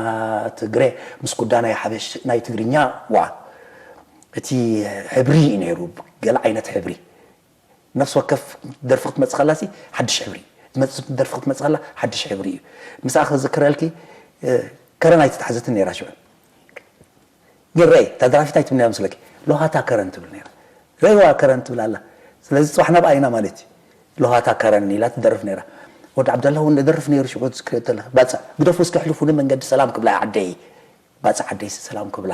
ትግረ፣ ምስ ኩዳ ናይ ሓበሽ-፣ ናይ ትግርኛ፣ ዋ። እቲ ሕብሪ እዩ ነይሩ፣ ገለ ዓይነት ሕብሪ። ነፍሲ ወከፍ ደርፊ ክትመጽእ ከላሲ ሓድሽ ሕብሪ እዩ። ዝመጽእ ደርፊ ክትመጽእ ከላ ሓድሽ ሕብሪ እዩ። ምስኣ ክዝክረልኪ፣ እ፣ ከረን ኣይተታሕዘትን ነይራ ሽዑ። ግን ረኣይ፣ እታ ደራፊት ኣይትብልንያ መስለኪ። ሎሃታ ከረን ትብል ነይራ። ረእይዋ ከረን ትብል ኣላ። ስለዚ ጽባሕ ናብኣ ኢና ማለት እዩ። ሎሃታ ከረን ኢላ ትደርፍ ነይራ። ወዲ ዓብደላ እውን ደርፍ ነይሩ ሽዑ ትዝክር ተላ። ባጽዕ፣ ግደፉ እስከ ኣሕልፉኒ መንገዲ ሰላም ክብላ ዓደይ። ባጽዕ ዓደይ ሰላም ክብላ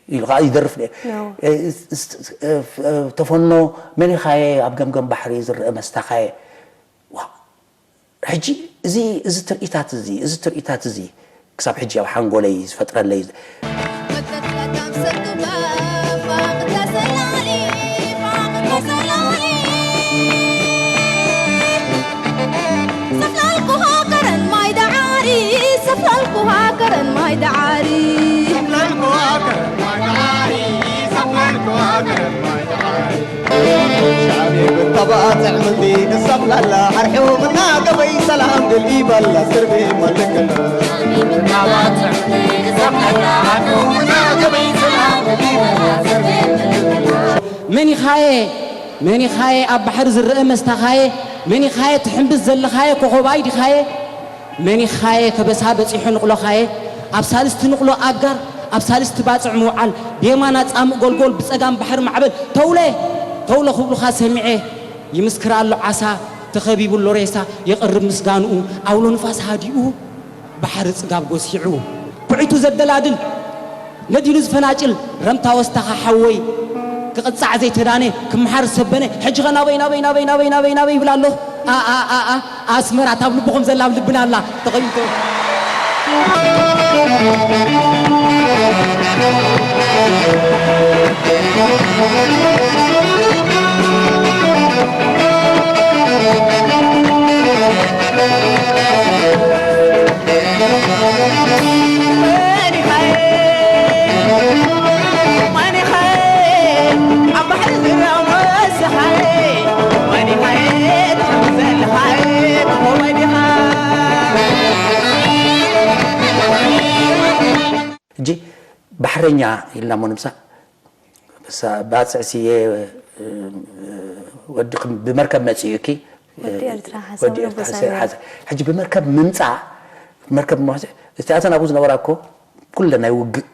ኢሉ ኸዓ ይደርፍ ነይሩ። ያው። እ፣ ስ-፣ ስ-፣ እ፣ ፍ-፣ እ፣ ተፈኖ መን ኢኻየ ኣብ ገምገም ባሕሪ ዝረአ መስታኻየ። ዋ፣ ሕጂ እዚ፣ እዚ ትርኢታት እዚ፣ እዚ ትርኢታት እዚ ክሳብ ሕጂ ኣብ ሓንጎለይ ዝፈጥረለይ። ባጽዕ ምንዲ ክሰምናላ ኣርሒቡ ምና ገበይ ሰላም ድል ይበላ ስርቢ መልክና። መኒኻየ መኒኻየ ኣብ ባሕሪ ዝረአ መስታኻየ መኒኻየ ትሕምብስ ዘለኻየ ኮኾባይ ዲኻየ መኒኻየ ከበሳ በጺሑ ንቕሎኻየ ኣብ ሳልስቲ ንቕሎ ኣጋር ኣብ ሳልስቲ ባጽዕ ምውዓል ብየማና ጻምእ ጎልጎል ብጸጋም ባሕሪ ማዕበል ተውለ ተውለ ክብሉኻ ሰሚዐ ይምስክር ኣሎ ዓሳ ተኸቢቡ ኣሎ ሬሳ የቕርብ ምስጋንኡ ኣውሎ ንፋስ ሃዲኡ ባሕሪ ጽጋብ ጎሲዑ ኩዒቱ ዘደላድል ነዲሉ ዝፈናጭል ረምታ ወስታኻ ሓወይ ክቕጻዕ ዘይተዳነ ክምሓር ሰበነ ሕጂ ኸ ናበይ ናበይ ናበይ ናበይ ናበይ ናበይ ይብል ኣሎ ኣኣኣኣ ኣስመራ ታብ ልብኹም ዘላ ኣብ ልብና ኣላ ተኸቢቶ ሕጂ ባሕረኛ ኢልና እሞ ንምሳእ ባፅዕ ስየ ወዲ ብመርከብ መፅኡ እኪ ወዲ ኤርትራ ሓሳብ ወዲ ኤርትራ ንጉሳዊ ሓሳብ ሓዘ። ሕጂ ብመርከብ ምምፃእ መርከብ ምምፃእ እቲኣተን ኣብኡ ዝነበራ እኮ ኩለ ናይ ውግእ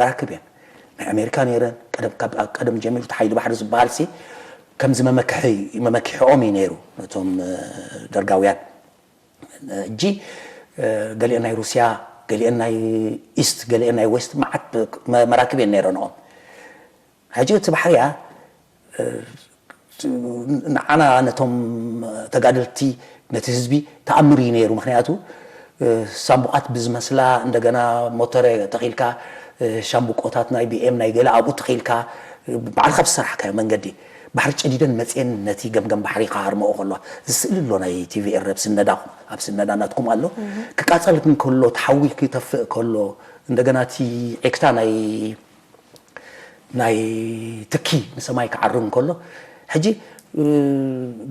መራክብ እየን ናይ ኣሜሪካ ነይረን ቀደም ካብ ቀደም ጀሚሩ እቲ ሓይሊ ባሕሪ ዝበሃል ሲ ከምዚ መመክሒ መመክሕኦም እዩ ነይሩ ነቶም ደርጋውያን እጂ ገሊአን ናይ ሩስያ ገሊአን ናይ ኢስት ገሊአን ናይ ዌስት መዓት መራክብ እየን ነይረንኦም ሕጂ እቲ ባሕርያ ንዓና ነቶም ተጋደልቲ ነቲ ህዝቢ ተኣምር እዩ ነይሩ ምክንያቱ ሳንቡቃት ብዝመስላ እንደገና ሞተረ ተኺልካ ሻምብቆታት ናይ ቢኤም ናይ ገለ ኣብኡ ተኺልካ ባዕልካ ብዝሰራሕካዮ መንገዲ ባሕሪ ጨዲደን መፅየን ነቲ ገምገም ባሕሪ ከሃርመኦ ከለዋ ዝስእሊ ኣሎ ናይ ቲቪ ኤረ ኣብ ስነዳ ኣብ ስነዳ ናትኩም ኣሎ ክቃፀል እንከሎ ተሓዊ ክተፍእ ከሎ እንደገና እቲ ዒክታ ናይ ናይ ትኪ ንሰማይ ክዓርግ እንከሎ ሕጂ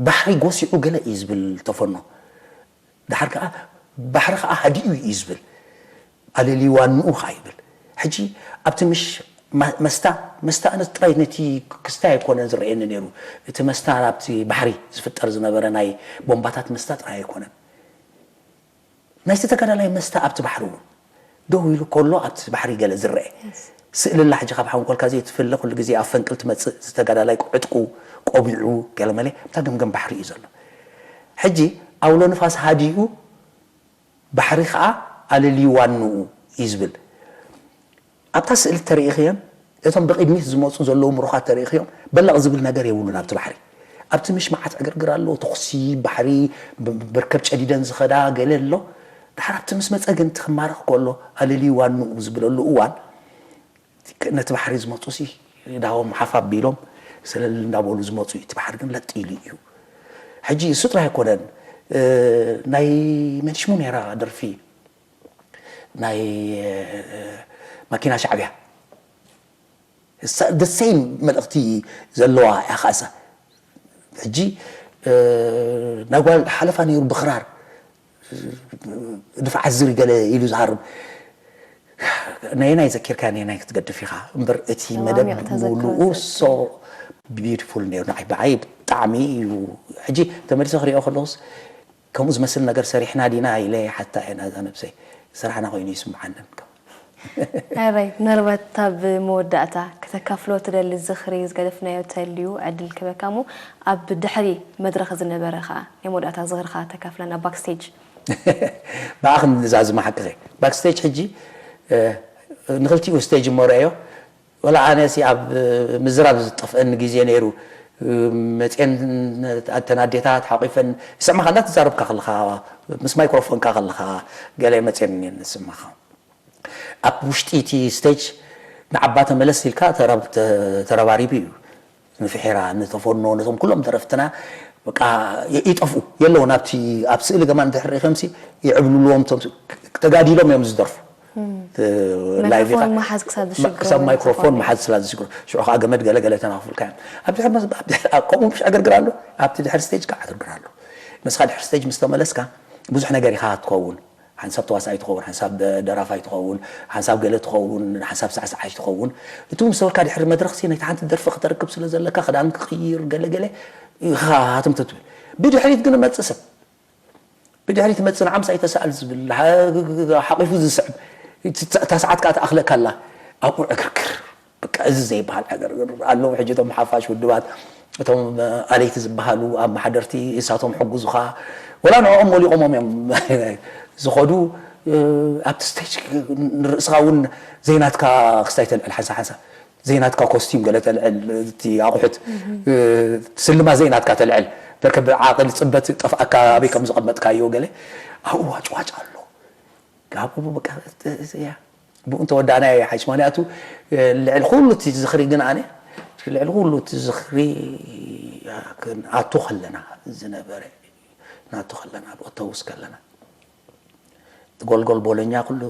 ባሕሪ ጎሲዑ ገለ እዩ ዝብል ተፈኖ ድሓር ከዓ ባሕሪ ከዓ ሃዲኡ እዩ ዝብል ኣለልዩ ዋንኡ ከዓ ይብል ሕጂ ኣብቲ ምሽ መስታ መስታ ኣነ ጥራይ ነቲ ክስታይ ኣይኮነን ዝረአየኒ ነይሩ እቲ መስታ ኣብቲ ባሕሪ ዝፍጠር ዝነበረ ናይ ቦምባታት መስታ ጥራይ ኣይኮነን ናይቲ ተጋዳላይ መስተ ኣብቲ ባሕሪ እውን ደው ኢሉ ከሎ ኣብቲ ባሕሪ ገለ ዝረአ ስእሊ ኣላ ሕጂ ካብ ሓንኮልካ ዘይትፍለ ኩሉ ግዜ ኣብ ፈንቅል ትመፅእ ዝተጋዳላይ ዕጥቁ ቆቢዑ ገለመለ ኣብታ ገምገም ባሕሪ እዩ ዘሎ ሕጂ ኣውሎ ንፋስ ሃዲኡ ባሕሪ ከዓ ኣለልዩ ዋንኡ እዩ ዝብል ኣብታ ስእሊ ተሪኢኽየን እቶም ብቕድሚት ዝመፁ ዘለዉ ምሩኻት ተሪኢኽዮም በለቕ ዝብል ነገር የብሉን ኣብቲ ባሕሪ ኣብቲ ምሽ መዓት ዕግርግር ኣሎ ተኹሲ ባሕሪ መርከብ ጨዲደን ዝኸዳ ገለ ኣሎ ድሓር ኣብቲ ምስ መፀ ግን እቲ ክማረኽ ከሎ ኣለልዩ ዋንኡ ዝብለሉ እዋን ነቲ ባሕሪ ዝመፁ ሲ ዳዎም ሓፍ ኣቢሎም ሰለል እንዳበሉ ዝመፁ እዩ እቲ ባሕሪ ግን ለጥ ኢሉ እዩ ሕጂ እሱ ጥራይ ኣይኮነን ናይ መንሽሙ ነይራ ደርፊ ናይ ማኪና ሻዕብያ the same መልእኽቲ ዘለዋ እያ ከኣሳ ሕጂ ናይ ጓል ሓለፋ ነይሩ ብክራር ድፋዕ ዝሪ ገለ ኢሉ ዝሃርም ነየናይ ዘኪርካ ነየናይ ክትገድፍ ኢኻ እምበር እቲ መደብ ሙሉኡ so beautiful ነይሩ ንዓይ ብዓይ ብጣዕሚ እዩ ሕጂ ተመሊሰ ክሪኦ ከለኹስ ከምኡ ዝመስል ነገር ሰሪሕና ዲና ኢለ ሓታ እየ ናዛ ነብሰይ ስራሕና ኮይኑ ይስምዓንን ኣባይ ምናልባት ኣብ መወዳእታ ከተካፍሎ ትደሊ ዝኽሪ ዝገደፍናዮ ተልዩ ዕድል ክበካ እሞ ኣብ ድሕሪ መድረኽ ዝነበረ ከዓ ናይ መወዳእታ ዝኽርካ ተካፍለና ባክስቴጅ ብኣኽን ንዛዝማ ሓቅኸ ባክስቴጅ ሕጂ ንክልቲኡ ስቴጅ እሞ ረኣዮ ወላ ኣነ ሲ ኣብ ምዝራብ ዝጠፍአኒ ግዜ ነይሩ መፅየን ተናዴታት ሓቂፈን ይስዕማኻ እንዳተዛረብካ ከለኻ ምስ ማይክሮፎንካ ከለኻ ገለ መፅየን እኔን ዝስማኻ ኣብ ውሽጢ እቲ ስቴጅ ንዓባ ተመለስ ኢልካ ተረባሪቡ እዩ ንፍሒራ ንተፈኖ ነቶም ኩሎም ደረፍትና በቃ ይጠፍኡ የለውን ኣብቲ ኣብ ስእሊ ገማን ድሕሪ ሪኢኸምሲ ይዕብልልዎም ተጋዲሎም እዮም ዝደርፉ ላይቭ ኢኻ። ማይክሮፎን መሓዝ ክሳብ ዝሽግሮ ክሳብ ወይ ማይክሮፎን ዝኾነ። መሓዝ ስላ ዝሽግሮ፣ ሽዑ ከዓ ገመድ ገለ ገለ ተናኽፉልካ እዮም። ኣብ ድሕሪ መስ-፣ ኣብ ድሕሪ፣ ኣብ ከምኡ ምሽ ዕግርግር ኣሎ፣ ኣብቲ ድሕሪ ስቴጅ ከዓ ዕግርግር ኣሎ። ንስኻ ድሕሪ ስቴጅ ምስ ተመለስካ ብዙሕ ነገር ኢኻ ትኸውን። ሓንሳብ ተዋሳኣይ ትኸውን፣ ሓንሳብ ደ-፣ ደራፋይ ትኸውን፣ ሓንሳብ ገለ ትኸውን፣ ሓንሳብ ሳዕሳዓይ ትኸውን። እቲ ምስ ተበልካ ድሕሪ መድረኽ ሲ ነቲ ሓንቲ ደርፊ ክተርክብ ስለ ዘለካ ክዳን ክቕይር ገለ ገለ ኢኻ ሃትምተት ትብል። ብድሕሪት ግን መጽእ ሰብ ብድሕሪት መጽእ ንዓምስ ኣይተሳኣል ዝብል፣ ሓ-፣ ሓቂፉ ዝስዕብ፣ እታ ሰዓት ከኣ ትኣኽለካ ኣላ። ኣብኡ ዕግርግር። በቃ እዚ ዘይበሃል ዕግርግር ኣለዉ። ሕጂ እቶም ሓፋሽ ውድባት፣ እቶም ኣለይቲ ዝበሃሉ ኣመሓደርቲ፣ እሳቶም ሕጉዙኻ። ወላ ንዕኦም ሞሊቖሞም እዮም ዝኸዱ። ኣብቲ ስቴጅ ንርእስኻ እውን ዘይናትካ ክስታይ ተልዕል ሓንሳብ ሓንሳብ። ዘይናትካ ኮስቲም ገለ ተልዕል፣ እቲ ኣቑሑት፣ እ፣ ስልማት ዘይናትካ ተልዕል። በርከ ብዓቕል ጽበት ጠፍኣካ ኣበይ ከም ዘቐመጥካዮ ገለ። ኣብኡ ዋጭዋጭ ኣሎ። ካብኡ በቃ፣ እ፣ እ፣ እያ። ብኡ እንተወዳእናዮ ይሓይሽ። ምኽንያቱ፣ እ፣ ልዕሊ ኩሉ እቲ ዝኽሪ ግን ኣነ፣ ልዕሊ ኩሉ እቲ ዝኽሪ፣ እ፣ ክንኣቱ ከለና ዝነበረ፣ ናቱ ከለና፣ ብኦቶቡስ ከለና፣ እቲ ጎልጎል ቦሎኛ ኩሉ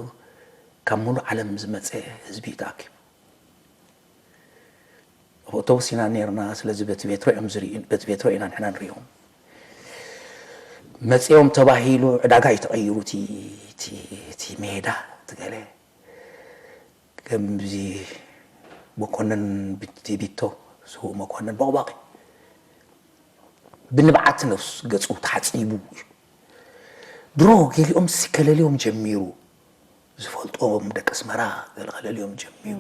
ካብ ሙሉእ ዓለም ዝመጸ ህዝቢ እዩ ተኣኪቡ። ኣብ ኣውቶቡስ ኢና ነይርና፣ ስለዚ በቲ ሜትሮ እዮም ዝርእዩ፣ በቲ ሜትሮ ኢና ንሕና ንርእዮም። መጺኦም ተባሂሉ ዕዳጋ እዩ ተቐይሩ፣ እቲ፣ እቲ፣ እቲ ሜዳ፣ እቲ ገለ። ከምዚ መኮነን ቢት-፣ ቢቶ፣ ስዉእ መኮነን ቦቕባቕ እዩ። ብንብዓት ነፍስ ገጹ ተሓጺቡ እዩ። ድሮ ገሊኦም ሲ ከለልዮም ጀሚሩ። ዝፈልጦም ደቂ ኣስመራ ገለ ከለልዮም ጀሚሩ።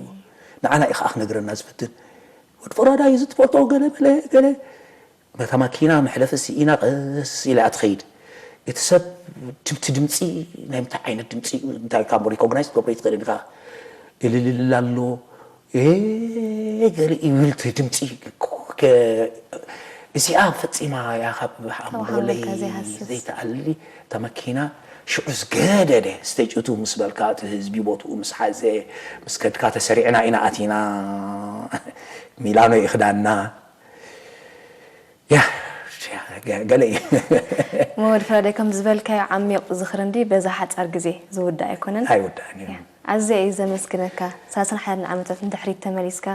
ንዓና እዩ ከኣ ክነግረና ዝፍትን። ወዲ ፈራዳይ እዚ ትፈልጦ ገለ በለ ገለ። በታ ማኪና መሕለፊ ስኢና ቀስ ኢላ እያ ትኸይድ። እቲ ሰብ ድምቲ ድምፂ ናይ ምንታይ ዓይነት ድምፂ እዩ? እንታይ ካብ ሪኮግናይዝ ክትገብሮ ይትኽእል ኢኻ። እልልል ኣሎ። ኤ፣ ገለ ይብል እቲ ድምፂ። ከ-፣ እዚኣ ፈጺማ እያ ካብ ኣእምሮለይ ተዋህበልካ ዘይሃስስ። ዘይተኣሊ። እታ መኪና ሽዑ ዝገደደ ስቴጅ እቱ ምስ በልካ፣ እቲ ህዝቢ ቦትኡ ምስ ሓዘ፣ ምስ ከድካ፣ ተሰሪዕና ኢና ኣቲና፣ ሚላኖ እዩ ክዳንና። ያ፣ ያ፣ ገ-፣ ገለ እዩ። መወድ ፍራዳይ፣ ከም ዝበልካዮ ዓሚቕ ዝኽሪ እንዲ በዛ ሓጻር ግዜ ዝውዳእ ኣይኮነን። ኣይውዳእን እዩ። ያ፣ ኣዝየ እየ ዘመስግነካ። ሰላሳን ሓደን ዓመታት ንድሕሪት ተመሊስካ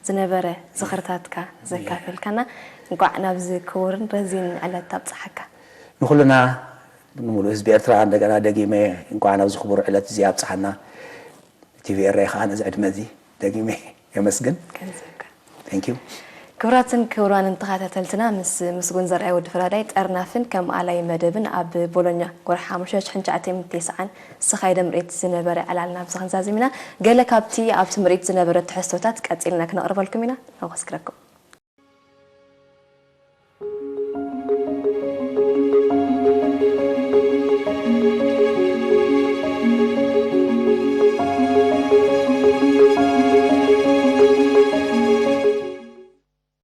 ዝነበረ ዝኽርታትካ ዘካፈልካና። እንቋዕ ናብዚ ክቡርን ረዚን ዕለት ኣብጽሓካ። ንኹልና፣ ንምሉእ ህዝቢ ኤርትራ እንደገና ደጊመ እንቋዕ ናብዚ ክቡር ዕለት እዚ ኣብጽሓና። ቲቪ ኤረይ ከኣ ነዚ ዕድመ እዚ ደጊመ የመስግን። ገንዘብካ። Thank you። ክቡራትን ክቡራንን ተኸታተልትና፣ ምስ ምስጉን ዘርኣይ ወዲ ፈራዳይ፣ ጠርናፍን ከም ኣላይ መደብን ኣብ ቦሎኛ ወርሒ ሓሙሽተ ሽሕን ትሽዓተ ሚእትን ተስዓን ዝኻየደ ምርኢት ዝነበረ ዕላልና ኣብዚ ክንዛዝም ኢና። ገለ ካብቲ ኣብቲ ምርኢት ዝነበረ ትሕዝቶታት ቀጺልና ክነቕርበልኩም ኢና። ነመስግነኩም።